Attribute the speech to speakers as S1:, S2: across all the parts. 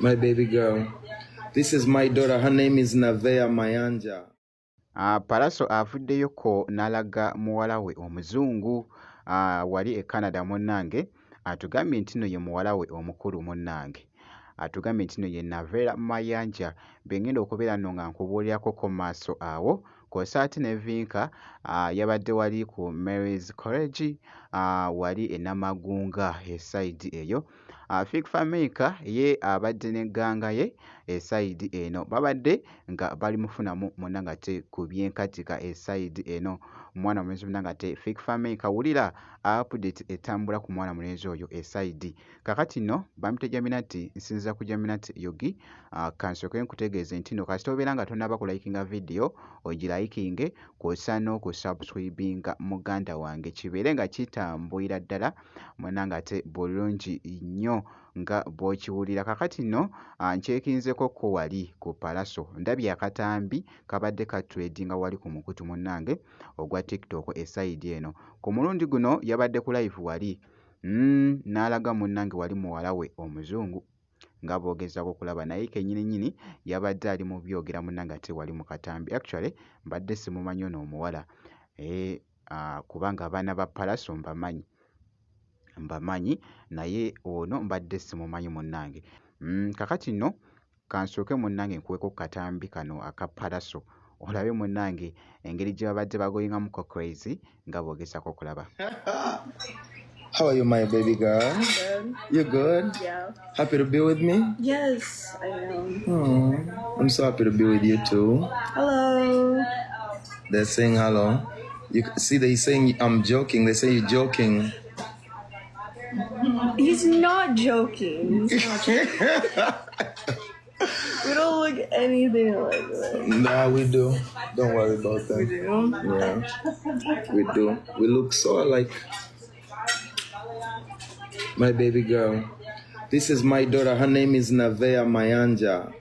S1: My baby girl. This is my daughter. Her name is Navea Mayanja.
S2: Pallaso avuddeyo ko n'alaga muwala we omuzungu wali e Canada munnange atugambye nti nno ye muwala we omukulu munnange. Atugambye nti nno ye Navera Mayanja be ngenda okubeera nno nga nkubuulirako ko mu maaso awo kw'ossa ate ne Vinka yabadde wali ku Mary's College wali e Namagunga esayidi eyo. Fik Fameica ye abadde ne gganga ye esayidi eno babadde nga bali mufunamu munnange ate ku by'enkatika esayidi eno. Mwana mulenzi munnange ate Fik Fameica wulira update etambula ku mwana mulenzi oyo esayidi. Kakati nno bampita Jaminati nsinziira ku Jaminati Yogi kansooke nkutegeeze nti nno kasita obeera nga tonnaba kulayikinga vidiyo ogirayikinge kw'ossa n'okusubscribinga muganda wange kibeere nga kitambulira ddala munnange ate bulungi nnyo nga bw'okiwulira. Kakati nno nkyekinzeko ko wali ku Pallaso ndabye akatambi kabadde katredinga wali ku mukutu munnange ogwa TikTok esayidi eno. Ku mulundi guno yabadde ku live wali n'alaga munnange wali muwala we omuzungu nga bw'ogezaako okulaba naye kennyini yabadde ali mu byogera munnange ate wali mu katambi. Actually mbadde simumanyi ono omuwala kubanga abaana ba Pallaso mbamanyi mbamanyi naye ono mbadde simumanyi munnange. Kakati nno kansooke munnange nkuweeko ku katambi kano aka Pallaso olabe munnange engeri gye babadde bagoyingamuko crazy nga bw'ogezaako okulaba.
S1: How are you, my baby girl?
S3: Good.
S1: You good?
S3: Yeah.
S1: Happy to be with me?
S3: Yes, I am.
S1: Oh, I'm so happy to be with you too.
S3: Hello.
S1: They're saying hello. You see, they saying I'm joking. They say you're joking.
S3: He's not joking. He's not joking. We don't look anything alike. Right?
S1: Nah, we do. Don't worry about
S3: We
S1: that.
S3: do.
S1: Yeah, we do. We look so alike. My baby girl. This is my daughter. Her name is Navea Mayanja.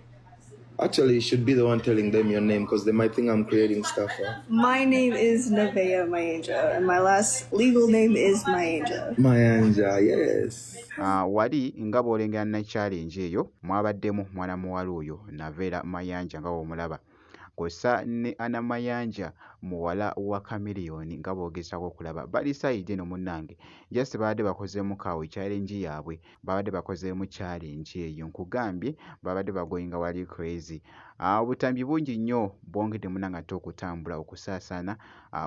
S1: Actually, you should be the one telling them your name because they might think I'm creating stuff. Huh?
S3: My name is Navea Mayanja, and my last legal name is Mayanja.
S1: Mayanja, yes.
S2: Wali nga bw'olengera ne challenge eyo mwabaddemu mwana muwala oyo Navera Mayanja nga bw'omulaba kw'ossa ne Anna Mayanja muwala wa Chameleone nga bw'ogezaako okulaba bali sayidi eno munnange just babadde bakozeemu kaawe challenge yaabwe babadde bakozeemu challenge eyo nkugambye babadde bagoyinga wali crazy. Obutambi bungi nnyo bwongedde munnange ate okutambula okusaasaana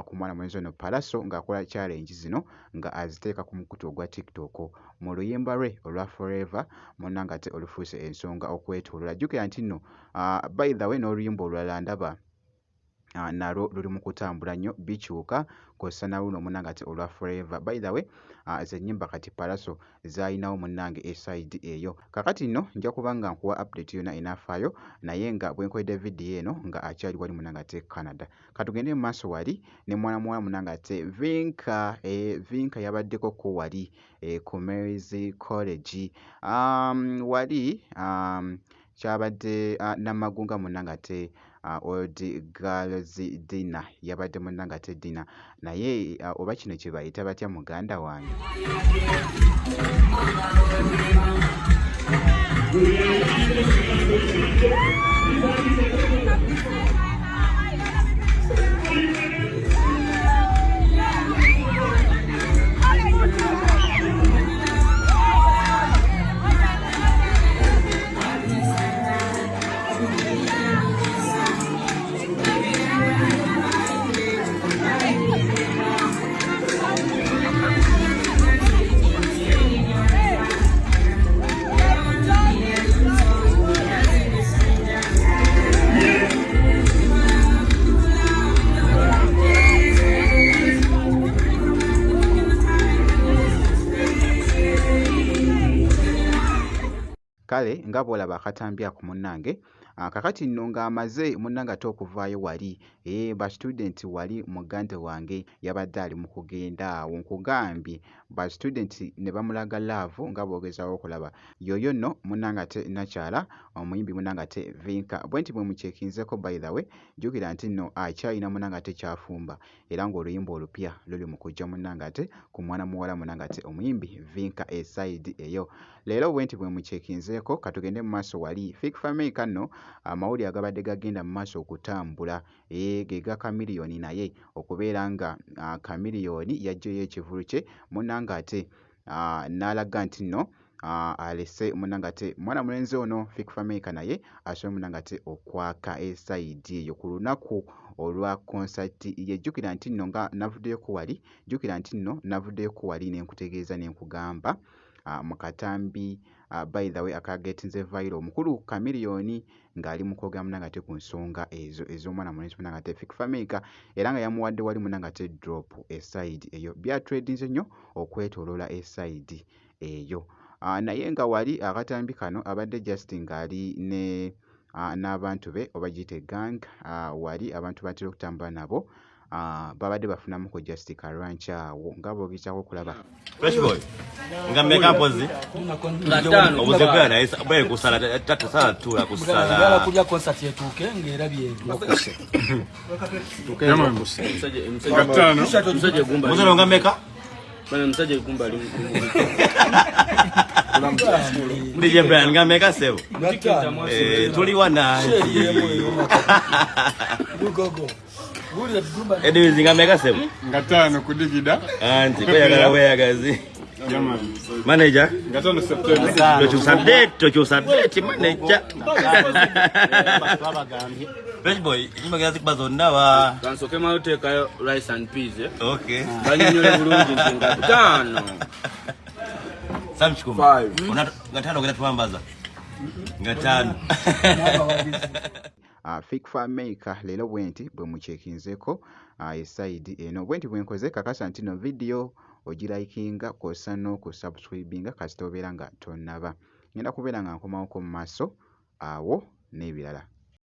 S2: ku mwana mulenzi ono Pallaso ng'akola challenge zino nga aziteeka ku mukutu ogwa TikTok mu luyimba lwe olwa Forever munnange ate olufuuse ensonga okwetooloola. Jjukira nti nno by the way n'oluyimba olulala ndaba nalwo luli mu kutambula nnyo bikyuka kw'ossa na luno munnange ate olwa Forever. By the way ze nnyimba kati Pallaso z'alinawo munnange esayidi eyo. Kaakati nno nja kuba nga nkuwa update yonna enaafaayo naye nga bwe nkoledde vidiyo eno nga akyali wali munnange ate Canada. Katugende mu maaso wali ne mwana muwala munnange ate Vinka Vinka yabaddeko ko wali ku Mary's College wali kyabadde Namagunga munnange ate Old Girls Dinner yabadde munnange ate dinner naye oba kino kye bayita batya muganda wange. Kale nga bw'olaba akatambi ako munnange Kakati nno ng'amaze munnange ate okuvaayo wali, ba student wali muganda wange yabadde ali mu kugenda awo nkugambye ba student ne bamulaga love nga bw'ogezaako okulaba. Y'oyo nno munnange ate nnakyala omuyimbi munnange ate Vinka. Bwe nti bwe mucekinzeeko by the way, jjukira nti nno akyalina munnange ate ky'afumba era ng'oluyimba olupya luli mu kujja munnange ate ku mwana muwala munnange ate omuyimbi Vinka esayidi eyo. Leero bwe nti bwe mucekinzeeko katugende mu maaso wali. Fik Fameica nno amawulire agabadde gagenda mu maaso okutambula ge ga Chameleone naye okubeera nga Chameleone yaggyeyo ekivvulu kye munnange ate n'alaga nti nno alese munnange ate mwana mulenzi ono Fik Fameica naye asobole munnange ate okwaka esayidi eyo ku lunaku olwa concert ye. Jjukira nti nno nga navuddeyoko wali, jjukira nti nno navuddeyoko wali ne nkutegeeza ne nkugamba mu katambi by the way akagetinze viral omukulu Chameleone ng'ali mu kwogera munnange ate ku nsonga ezo ez'omwana mulenzi munnange ate Fik Fameica era nga yamuwadde wali munnange ate drop esayidi eyo. Byatredinze nnyo okwetooloola esayidi eyo. Naye nga wali akatambi kano abadde just ng'ali ne n'abantu be oba giyite gang, wali abantu batera okutambula nabo babadde bafunamuko just ka lunch awo nga bw'ogezaako okulaba.
S4: Fresh boy. Nga mmeka mpozi? Obuze bwe naye bwe kusala tatu sala tula
S5: Njagala
S4: kusala.
S5: kulya concert etuuke ng'erabye ebyo.
S6: Omusajja egumba.
S4: Muzolo nga mmeka?
S6: Bana omusajja egumba ali mukulu.
S4: DJ Brian nga mmeka sebo? Tuli wana.
S5: Lugogo. Wulira tugumba.
S4: Edwin nga mmeka sebo?
S7: Nga 5 kudigida.
S4: Anti kweyagala bweyagazi.
S7: Jamani.
S4: Manager.
S7: Nga 5 September.
S4: Tokyusa date, tokyusa date manager. Fresh boy, nyimba genda zikuba zonna wa.
S6: Kansooke malo teekayo rice and peas.
S4: Okay.
S6: Banyonyole bulungi nti nga 5.
S4: Sam Chikuma. Ona nga 5 ogenda twambaza. Nga 5.
S2: Fik Fameica leero bwe nti bwe mucekinzeeko esayidi eno. Bwe nti bwe nkoze kakasa nti no video ogilikinga kw'ossa n'okusubscribinga kasita obeera nga tonnaba. Ngenda kubeera nga nkomawoko mu maaso awo n'ebirala.